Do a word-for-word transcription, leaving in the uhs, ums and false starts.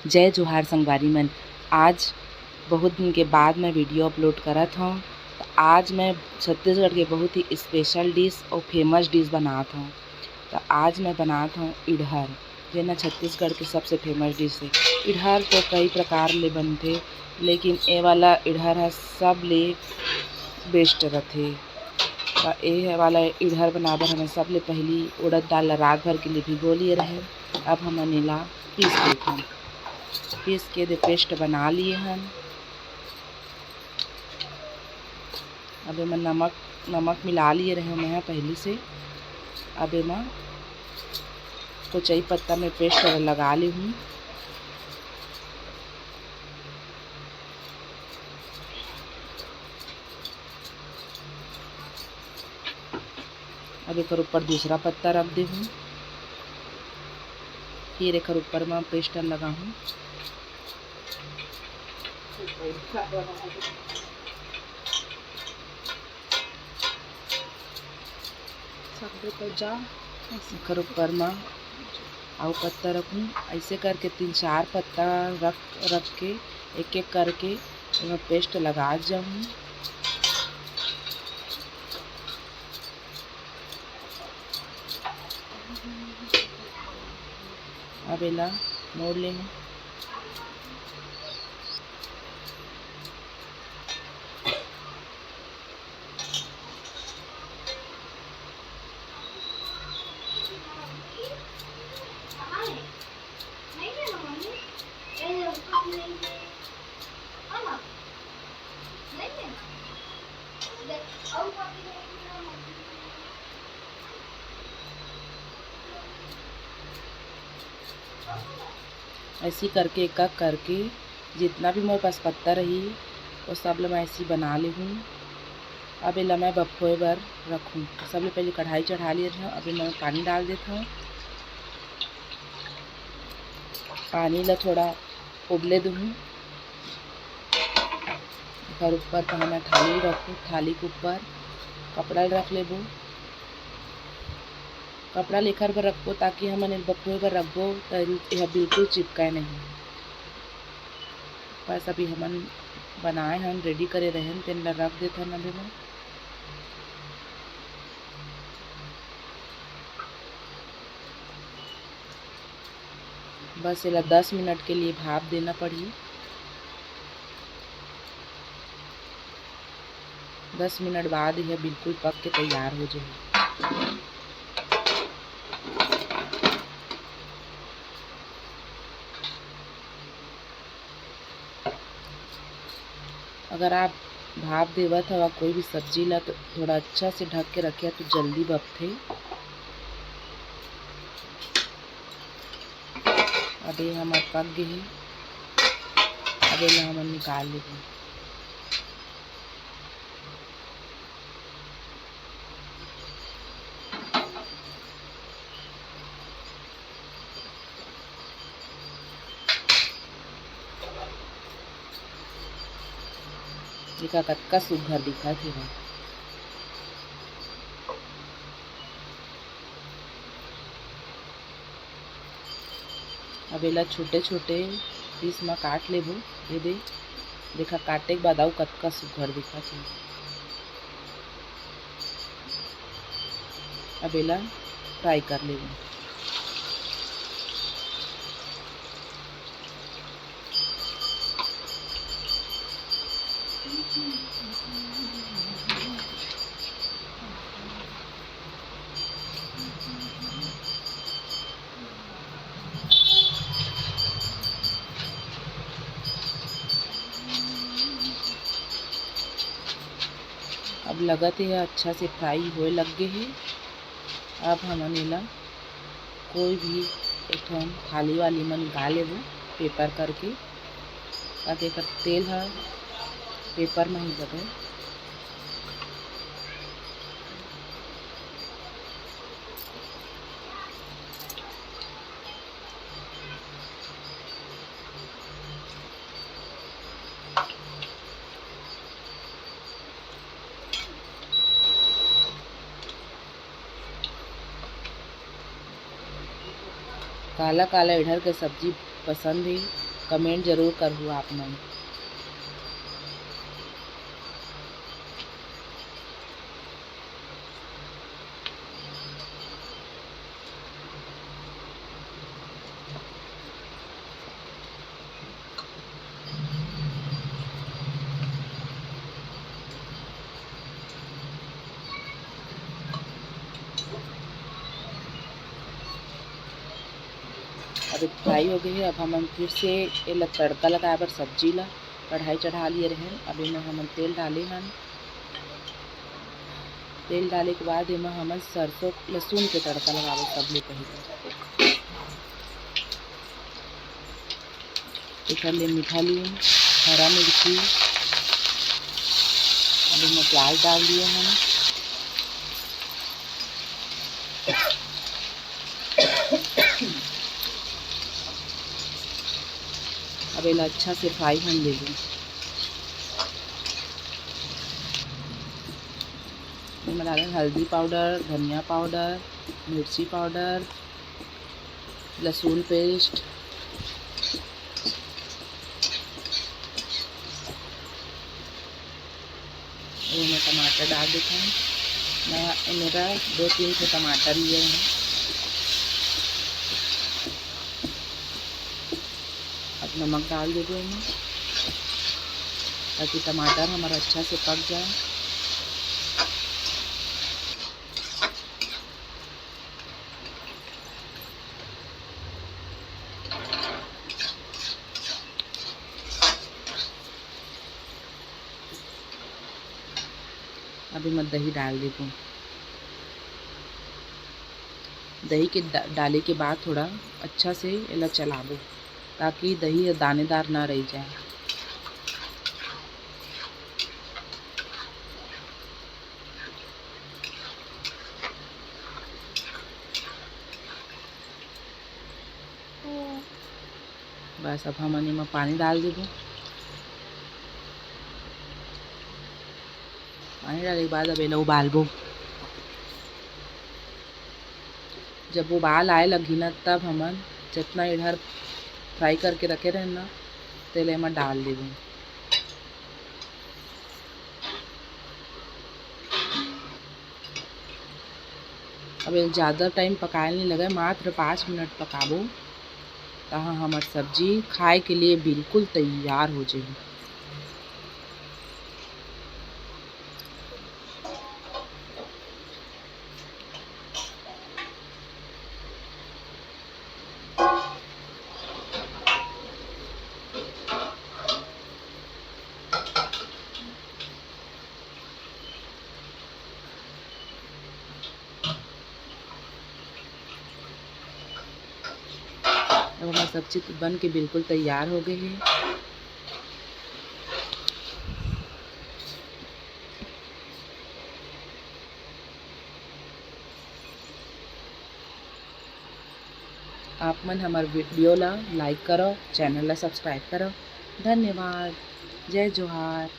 जय जोहार संगवारी मन, आज बहुत दिन के बाद मैं video upload करत हौं। त आज मैं छत्तीसगढ़ के बहुत ही special dish और famous dish बनात हौं। त आज मैं बनात हौं इड़हर, जेन ह छत्तीसगढ़ के सबसे famous dish हे। इड़हर तो कई प्रकार ले बनथे, लेकिन ए वाला इड़हर ह सबले best रथे। त ए वाला इड़हर बनाए बर हमन सबले पहिली उड़द दाल ला रात भर के लिए भिगो लिए रहेन। अब हमन एला पीस लेथन। पीस के दे paste बना लिए हन। अब एमा नमक, नमक मिला लिए रहेंव मैं ह पहिली से। अब एमा कोचई पत्ता में paste लगा लेहूँ। अब एकर ऊपर दूसरा पत्ता रख देहूँ, फिर एकर ऊपर म paste लगाहूँ। एकर ऊपर म अउ पत्ता रखूँ। ऐसे करके तीन चार पत्ता रख, रख के एक एक करके एमा paste लगात जाहूँ। अब एला मोड़ लेहूँ। ऐसी करके एक-एक करके जितना भी मोर पास पत्ता रही, वो सब ल मैं ऐसी बना लेहूँ। अब एला मैं बफोए बर रखूँ। सबले पहले कढ़ाई चढ़ा लिए रहेंव, अब एमा मैं पानी डाल देथौं। पानी ला थोड़ा उबले दुहूँ। एकर ऊपर तहाँ मैं थाली रखूँ, थाली के ऊपर कपड़ा ल रख लेबो। कपड़ा ल एकर बर रखबो, ताकि हमन एला बफोए बर रखबो, त एहा बिल्कुल चिपकय नहीं। बस अभी हमन बनाए हन, ready करे रहेन, तेन ला रख देथन अभी मैं। बस एला दस मिनट के लिए भाप देना पड़ही। दस मिनट बाद यह बिल्कुल पक के तैयार हो जाही। अगर आप भाप देवत हवा कोई भी सब्जी ला, तो थोड़ा अच्छा से ढक के रखे, तो जल्दी बपथे। अब ये हमर पक गे हे, अब एला हमन निकाल लेबो। देखा कतका सुग्घर दिखत हे। अब एला छोटे-छोटे piece म काट लेबो। ये दे, देखा काटे के बाद अउ कतका सुघ्घर दिखत हे। अब एला fry कर लेबो। अब लगत हे अच्छा से fry होए लग गे हे। अब हमन एला कोई भी एक ठन थाली वाली म निकाल लेबो paper करके, ताकि एकर तेल ह paper म ही लगे। काला काला इड़हर के सब्जी पसंद हे, comment जरूर करहू आप मन। अब fry हो गई है। अब हमन फिर से एला तड़का लगाए बर सब्जी ला कढ़ाई चढ़ा लिए रहेन। अब एमा हमन तेल डाले हन। तेल डाले के बाद एमा हमन सरसों लहसुन के तड़का लगाबो सबले पहिले। एकर ले मीठा लीम, हरा मिर्ची, अब एमा प्याज डाल दिए हन। अब एला अच्छा से fry होने देबो। एमा डाले हल्दी powder, धनिया powder, मिर्ची powder, लहसुन paste, ये मैं टमाटर डाल देता हूँ। मैं, मेरा दो तीन ठो टमाटर लिए हैं। अब नमक डाल देबो एमा, ताकि टमाटर हमारा अच्छा से पक जाए। अब एमा दही डाल देबो। दही के डा-, डाले के बाद थोड़ा अच्छा से एला चलाबो, ताकि दही ह दानेदार ना रह जाए। बस, अब हमन एमा पानी डाल देबो। पानी डाले के बाद अब एला उबालबो। जब उबाल आए लगही ना, तब हमन जितना इधर fry करके रखे रहेन ना, तेला एमा डाल देबो। अब ये ज़्यादा time पकाए नहीं लगे, मात्र पाँच मिनट पकाबो, तहाँ हमर सब्जी खाए के लिए बिल्कुल तैयार हो जाही। अब हमार सब्जी तो बन के बिल्कुल तैयार हो गई है। आप मन हमार video ला like करो, channel ला subscribe करो। धन्यवाद। जय जोहार।